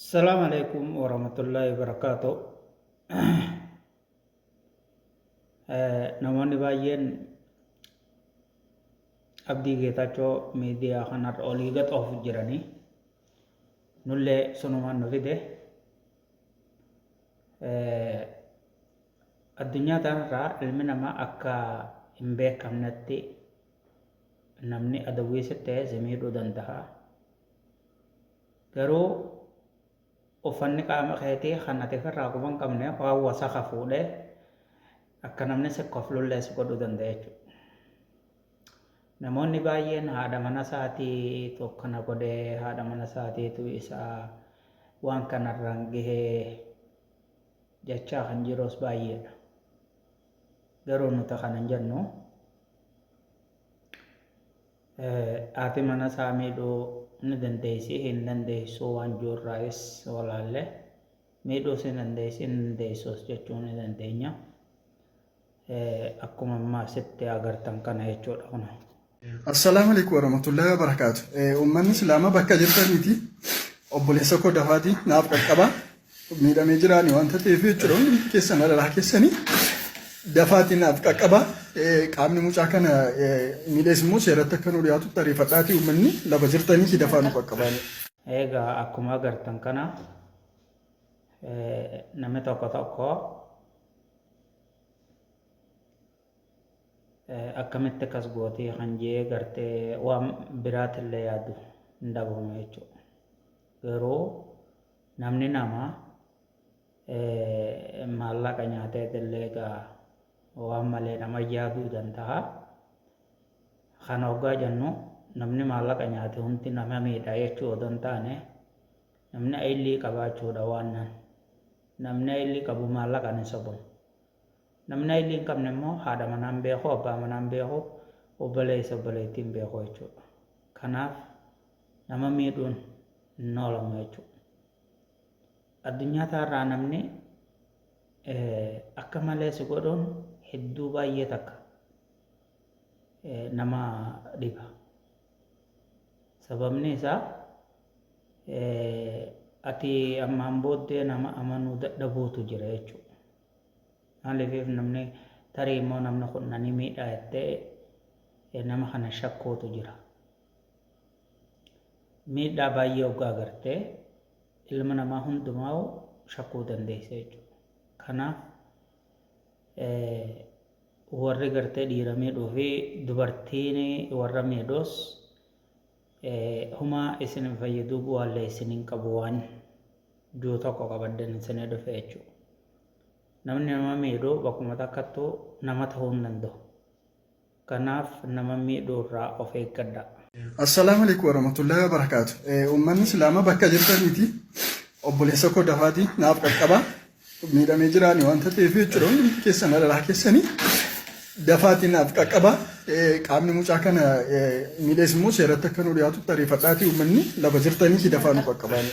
Assalamu alaikum warahmatullahi wabarakatuh. Namoonni baay'een Abdii Geetaachoo miidiyaa kanarra olii gad oofu jiranii nullee sunumaan nu fide. Addunyaa tanarraa ilmi namaa akka hin beekamnetti namni adawwii sitti ta'e si miidhuu danda'a. Garuu uffanni qaama keetii kan ati ofirraa quba hin qabne waan wasaka fuudhee akka namni si koflullee si godhuu danda'a jechuudha. Namoonni baay'een haadha mana isaatiitu akkana godhe, haadha mana isaatiitu isa waan kanarraan gahee jechaa kan jirus baay'eedha. Garuu nuti kana hin jennu. Haati mana isaa miidhuu ni dandeessi hin dandeessu waan jiru irraayis walaalle miidhuus ni dandeessi hin dandeessus jechuu ni dandeenya. Akkuma ammaa asitti agartan kana jechuudha kun. Assalaamu alaikum warahmatullahi wabarakaatu. Uummanni Islaamaa bakka jirtaniiti obboleessa koo dafaati naaf qaqqaba. Miidhamee jiraani wanta ta'eef jechuudha hundi keessan adaraa keessanii dafaati naaf qaqqaba. Qaamni mucaa kana miidhees immoo seeratti akka nu dhiyaatutti ariifadhaati uummanni lafa jirtaniiti dafaa nu qaqqabaani. Egaa akkuma agartan kana namni tokko tokko Akkamitti akkas gootii kan jee gartee waan biraatillee yaadu hin dhabamu jechuudha. Garuu namni nama maallaqa nyaateetillee egaa waan malee nama yaaduu danda'a. Kana hoggaa jennu namni maallaqa nyaate hundi nama miidha jechuu odoo hin taane namni ayillii qabaachuudha waan namni ayillii qabu maallaqaan hin sobamu. Namni aylii hin qabne immoo haadha manaa hin beeku, abbaa manaa hin beeku, obboleessa obboleettii hin beeku jechuudha. Kanaaf nama miidhuun hin oolamu jechuudha. Addunyaa taarraa namni akka malee si godhuun hedduu baay'ee takka nama dhiba. Sababni isaa ati ammaan booddee nama amanuu dadhabuutu jira jechuudha. Maaliif namni tarii immoo namni kun na ni miidha jettee nama kana shakkuutu jira. Miidhaa baay'ee hoggaa agartee ilma namaa hundumaa shakkuu dandeessa jechuudha. Kanaaf warri gartee dhiira miidhuu fi dubartiin warra miidhus humaa isin hin fayyaduu bu'aallee isin hin qabu waan juu tokko qabadden isinii dhufe jechuudha. Namni nama miidhu bakkuma takkattuu nama ta'uu hin danda'u. Kanaaf nama miidhuu irraa of eeggadhaa. Assalaamu alaikum warahmatullahi wabarakaatu. Uummanni Islaamaa bakka jirtaniiti obboleessa koo dafaati naaf qaqqaba. Miidhamee jiraani wanta ta'eef jechuudha hundi keessan adaraa keessanii dafaati naaf qaqqaba. Qaamni mucaa kana miidhees immoo seeratti akka nu dhiyaatutti ariifadhaati uummanni lafa jirtaniiti dafaa nu qaqqabaani.